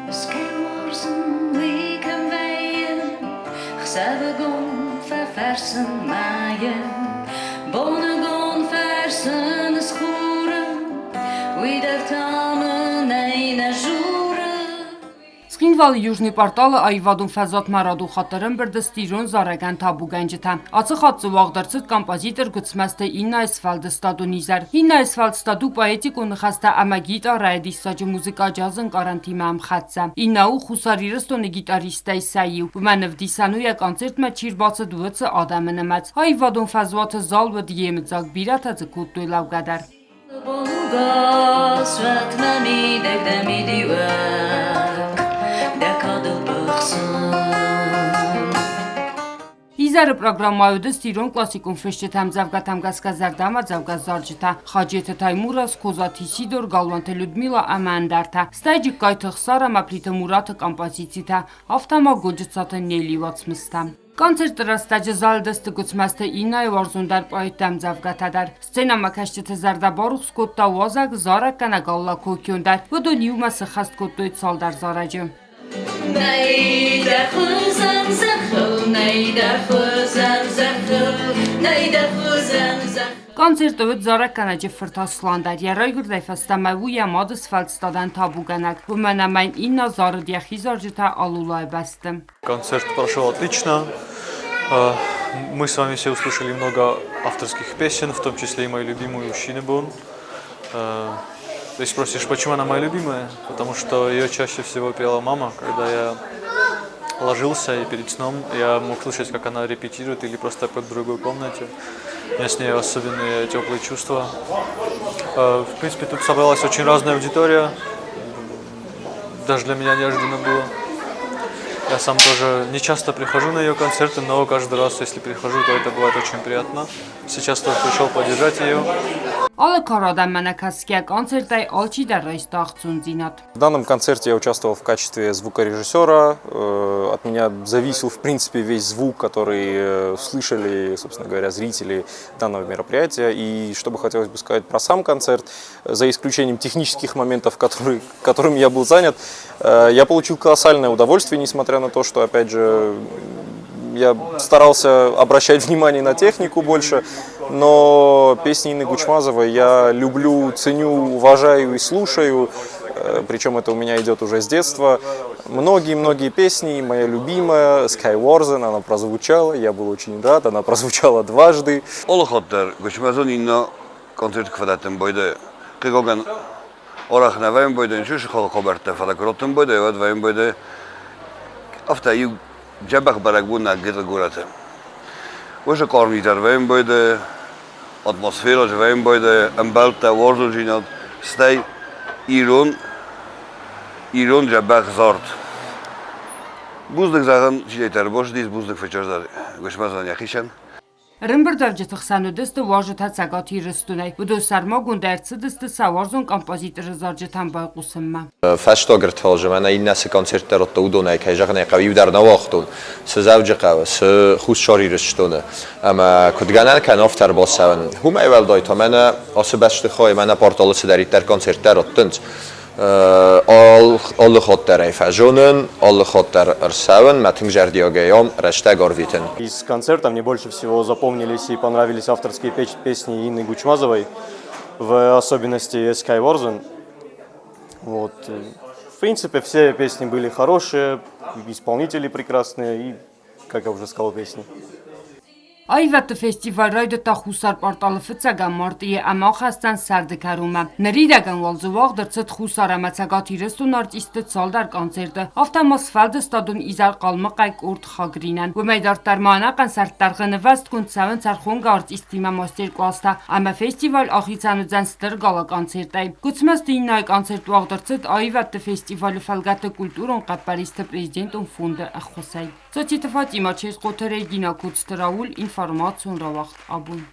Ысгӕй уый кӕм вӕййы, Хсӕвыгон фӕфӕрсын мӕйы, Боныгон фӕрсын ысхуры, Уый дӕр та мын ӕй нӕ журы. Цхинвалы Южный порталы аивадон фӕзуатмӕ радон хатт ӕрӕмбырд сты ирон зарӕгӕн табугӕнджытӕ. Ацы хатт дзы уагъд ӕрцыд композитор Гуыцмӕзты Иннӕйы сфӕлдыстадон изӕр. Иннӕйы сфӕлдыстад у поэтикон ныхӕстӕ ӕмӕ гитарӕйы диссаджы музыкӕ джазы ӕнкъарӕнтимӕ ӕмхӕццӕ. Иннӕ у Хуссар Ирыстоны гитаристтӕй сӕ иу. Уымӕн ӕвдисӕн у йӕ концертмӕ чи рбацыд, уыцы адӕмы нымӕц. Аивадон фӕзуаты зал уыд йемыдзаг, бирӕтӕ дзы кодтой лӕугӕ дӕр. Боныгас мидӕг дӕ мидиуӕг, дӕ кадыл быхсын. Изӕры программӕйы уыдысты ирон классикон фысджытӕ ӕмдзӕвгӕтӕм гӕсгӕ зӕрдӕмӕдзӕугӕ зарджытӕ Хаджеты Таймураз, Козаты Сидор, Галуанты Людмила ӕмӕ ӕндӕртӕ, стӕй Джыккайты Ӕхсар ӕмӕ Плиты Мураты композицитӕ, афтӕ ма Годжыцаты Нелли уацмыстӕ. Концерты рӕстӕджы залдӕсты Гуыцмӕзты Иннӕйы уарзондӕр поэттӕ ӕмдзӕвгӕтӕ дӕр. Сценӕмӕкӕсджыты зӕрдӕ барухс кодта уазӕг зарӕггӕнӕг Алла Кокион дӕр. Уыдон иумӕ сыххӕст кодтой цалдӕр зарӕджы. Нӕй дӕ хуызӕн зӕххыл, нӕй дӕ хуызӕн зӕххыл, нӕй дӕ хуызӕн зӕххыл. Концерты уыд зарӕггӕнӕджы фырт Аслан дӕр. Йӕ райгуырдӕй фӕстӕмӕ у йӕ мады сфӕлдыстадӕн табугӕнӕг, уымӕн ӕмӕ йын иннӕ зарыд йӕхи зарджытӕ Алулайы бӕсты. Концерт прошел отлично. Мы с вами все услышали много авторских песен, в том числе и мою любимую «Шинебун». Ты спросишь, почему она моя любимая? Потому что ее чаще всего пела мама, когда я ложился и перед сном я мог слышать, как она репетирует или просто поет в другой комнате. У меня с ней особенные теплые чувства. В принципе, тут собралась очень разная аудитория. Даже для меня неожиданно было. Я сам тоже не часто прихожу на ее концерты, но каждый раз, если прихожу, то это бывает очень приятно. Сейчас тоже пришел поддержать ее. Алы кары адӕммӕ нӕ кӕсгӕ концертӕй алчидӕр райста ӕхцондзинад. В данном концерте я участвовал в качестве звукорежиссера. От меня зависел, в принципе, весь звук, который слышали, собственно говоря, зрители данного мероприятия. И что бы хотелось бы сказать про сам концерт, за исключением технических моментов, которыми я был занят, я получил колоссальное удовольствие, несмотря на то, что, опять же, я старался обращать внимание на технику больше, но песни Инны Гучмазовой я люблю, ценю, уважаю и слушаю, причем это у меня идет уже с детства. Многие-многие песни, моя любимая Skywarzen, она прозвучала, я был очень рад, она прозвучала дважды. Алы хатт дӕр Гуычмӕзон Инна концерт куы фӕдӕттын байдайы, хъыгагӕн, арӕх нӕ вӕййын байдайын сыхаг хабӕрттӕ, фӕлӕ куы раттын байдайы, уӕд вӕййын байдайы афтӕ иу дзӕбӕх бӕрӕгбон нӕ гыццыл горӕты. Уыцы хъарм изӕр вӕййын байдайы, атмосферӕ дзы вӕййын байдайы, ӕмбӕлттӕ, уарзондзинад, стӕй ирон, ирон дзӕбӕх зард. Бузныг зӕгъын, чидӕриддӕр бацыдис, бузныг фӕчаздӕр Гуыцмӕзӕн йӕхицӕн. Ӕрӕмбырдуӕвджыты хсӕн уыдысты уазджытӕ Цӕгат Ирыстонӕй. Уыдон сӕрмагонд ӕрцыдысты сӕ уарзон композиторы зарджытӕм байхъусынмӕ. Фӕстаг ӕртӕлзы мӕнӕ иннӕ цы концерттӕ радта, уыдонӕй, кӕй зӕгъын ӕй хъӕуы, иу дӕр нӕ уагътон, цы Дзӕуджыхъӕуы, цы Хуссар Ирыстоны. Ӕмӕ куыд гӕнӕн кӕны, афтӕ ӕрбацӕуӕн. Уымӕй уӕлдай та мӕнӕ ацы бӕстыхайы, мӕнӕ порталы цыдӕриддӕр концерттӕ раттынц, Алы хатт дӕр ӕй фӕзонын, алы хатт дӕр ӕрцӕуын, мӕ тынг зӕрдиагӕй ам рӕстӕг арвитын. Из концерта мне больше всего запомнились и понравились авторские песни Инны Гучмазовой, в особенности Skywarzen. Вот. В принципе, все песни были хорошие, исполнители прекрасные и, как я уже сказал, песни. Аивӕдты фестиваль райдыдта Хуссар порталы фыццӕгӕм мартъийы ӕмӕ ахӕсдзӕн сӕрды кӕронмӕ. Ныридӕгӕн уал дзы уагъд ӕрцыд Хуссар ӕмӕ Цӕгат Ирыстоны артистты цалдӕр концерты, афтӕ ма сфӕлдыстадон изӕр Хъалмыхъӕй къорд Хагринӕн. Уымӕй дарддӕр ма ӕнӕхъӕн сӕрддӕргъы нывӕзтгонд цӕуынц ӕрхонгӕ артисттимӕ мастер-къластӕ ӕмӕ фестиваль ахицӕн уыдзӕн стыр гала-концертӕй. Гуыцмӕзты иннӕйы концерт уагъд ӕрцыд аивӕдты фестивалы фӕлгӕты культурон хъӕппӕристы президентон фонды ӕххуысӕй. Цоциты Фатимӕ, Ческъоты Регина, Коцты Рауль, информацион рауагъд абон.